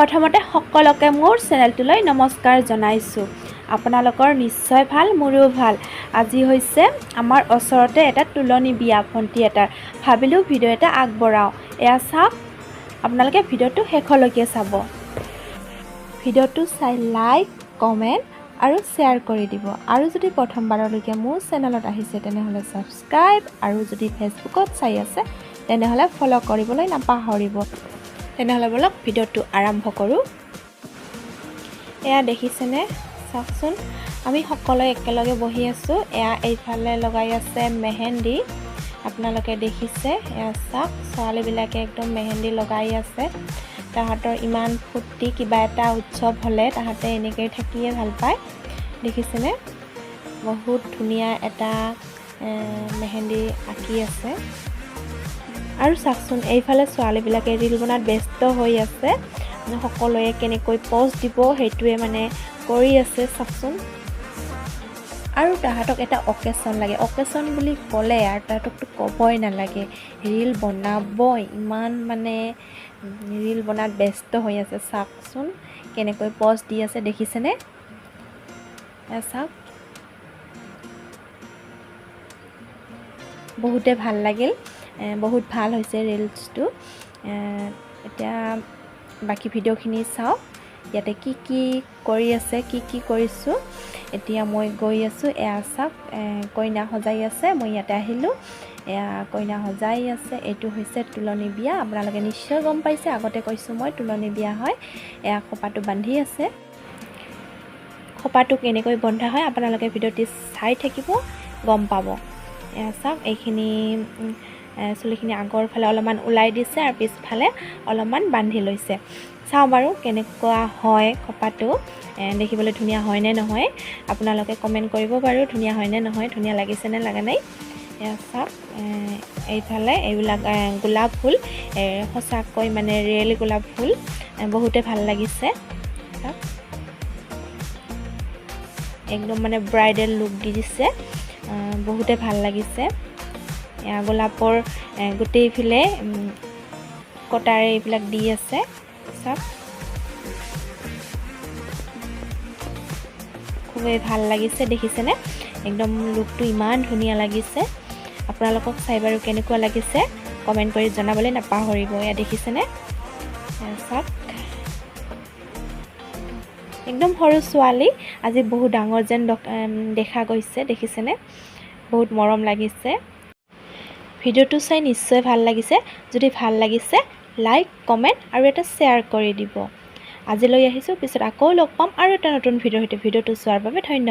প্ৰথমতে সকলোকে মোৰ চেনেলটোলৈ নমস্কাৰ জনাইছোঁ। আপোনালোকৰ নিশ্চয় ভাল, মোৰো ভাল। আজি হৈছে আমাৰ ওচৰতে এটা তোলনি বিয়া ভণ্টি এটাৰ। ভাবিলোঁ ভিডিঅ' এটা আগবঢ়াওঁ। এয়া চাওক, আপোনালোকে ভিডিঅ'টো শেষলৈকে চাব। ভিডিঅ'টো চাই লাইক, কমেণ্ট আৰু শ্বেয়াৰ কৰি দিব। আৰু যদি প্ৰথমবাৰলৈকে মোৰ চেনেলত আহিছে, তেনেহ'লে ছাবস্ক্ৰাইব আৰু যদি ফেচবুকত চাই আছে, তেনেহ'লে ফ'ল' কৰিবলৈ নাপাহৰিব। তেনেহ'লে ব'লক, ভিডিঅ'টো আৰম্ভ কৰোঁ। এয়া দেখিছেনে? চাওকচোন, আমি সকলোৱে একেলগে বহি আছোঁ। এয়া এইফালে লগাই আছে মেহেন্দি, আপোনালোকে দেখিছে। এয়া চাওক, ছোৱালীবিলাকে একদম মেহেন্দি লগাই আছে। তাহাঁতৰ ইমান ফূৰ্তি, কিবা এটা উৎসৱ হ'লে তাহাঁতে এনেকৈ থাকিয়ে ভাল পায়। দেখিছেনে? বহুত ধুনীয়া এটা মেহেন্দি আঁকি আছে। আৰু চাওকচোন, এইফালে ছোৱালীবিলাকে ৰীল বনাত ব্যস্ত হৈ আছে। সকলোৱে কেনেকৈ প'জ দিব, সেইটোৱে মানে কৰি আছে। চাওকচোন, আৰু তাহাঁতক এটা অকেশ্যন লাগে। অকেশ্যন বুলি ক'লে আৰু তাহাঁতকতো ক'বই নালাগে, ৰীল বনাবই। ইমান মানে ৰীল বনাত ব্যস্ত হৈ আছে। চাওকচোন, কেনেকৈ প'জ দি আছে, দেখিছেনে? এয়া চাওক, বহুতে ভাল লাগিল, বহুত ভাল হৈছে ৰিলচটো। এতিয়া বাকী ভিডিঅ'খিনি চাওক, ইয়াতে কি কি কৰি আছে, কি কি কৰিছোঁ। এতিয়া মই গৈ আছোঁ। এয়া চাওক, কইনা সজাই আছে। মই ইয়াতে আহিলোঁ। এয়া কইনা সজাই আছে। এইটো হৈছে তোলনি বিয়া, আপোনালোকে নিশ্চয় গম পাইছে। আগতে কৈছোঁ মই, তোলনি বিয়া হয়। এয়া খোপাটো বান্ধি আছে। খোপাটো কেনেকৈ বন্ধা হয়, আপোনালোকে ভিডিঅ'টি চাই থাকিব, গম পাব। এয়া চাওক, এইখিনি চুলিখিনি আগৰ ফালে অলপমান ওলাই দিছে আৰু পিছফালে অলপমান বান্ধি লৈছে। চাওঁ বাৰু কেনেকুৱা হয় খোপাটো, দেখিবলৈ ধুনীয়া হয়নে নহয়। আপোনালোকে কমেণ্ট কৰিব বাৰু, ধুনীয়া হয়নে নহয়, ধুনীয়া লাগিছেনে লগা নাই। এয়া চাওক, এইফালে এইবিলাক গোলাপ ফুল, সঁচাকৈ মানে ৰিয়েল গোলাপ ফুল, বহুতে ভাল লাগিছে। চাওক, একদম মানে ব্ৰাইডেল লুক দি দিছে, বহুতে ভাল লাগিছে। এয়া গোলাপৰ গোটেইফালে কটাৰে এইবিলাক দি আছে। চাওক, খুবেই ভাল লাগিছে, দেখিছেনে? একদম লুকটো ইমান ধুনীয়া লাগিছে। আপোনালোকক চাই বাৰু কেনেকুৱা লাগিছে, কমেণ্ট কৰি জনাবলৈ নাপাহৰিব। এয়া দেখিছেনে? এয়া চাওক, একদম সৰু ছোৱালী আজি বহুত ডাঙৰ যেন দেখা গৈছে, দেখিছেনে? বহুত মৰম লাগিছে। ভিডিঅ'টো চাই নিশ্চয় ভাল লাগিছে। যদি ভাল লাগিছে, লাইক, কমেণ্ট আৰু এটা শ্বেয়াৰ কৰি দিব। আজিলৈ আহিছোঁ, পিছত আকৌ লগ পাম আৰু এটা নতুন ভিডিঅ'ৰ সৈতে। ভিডিঅ'টো চোৱাৰ বাবে ধন্যবাদ।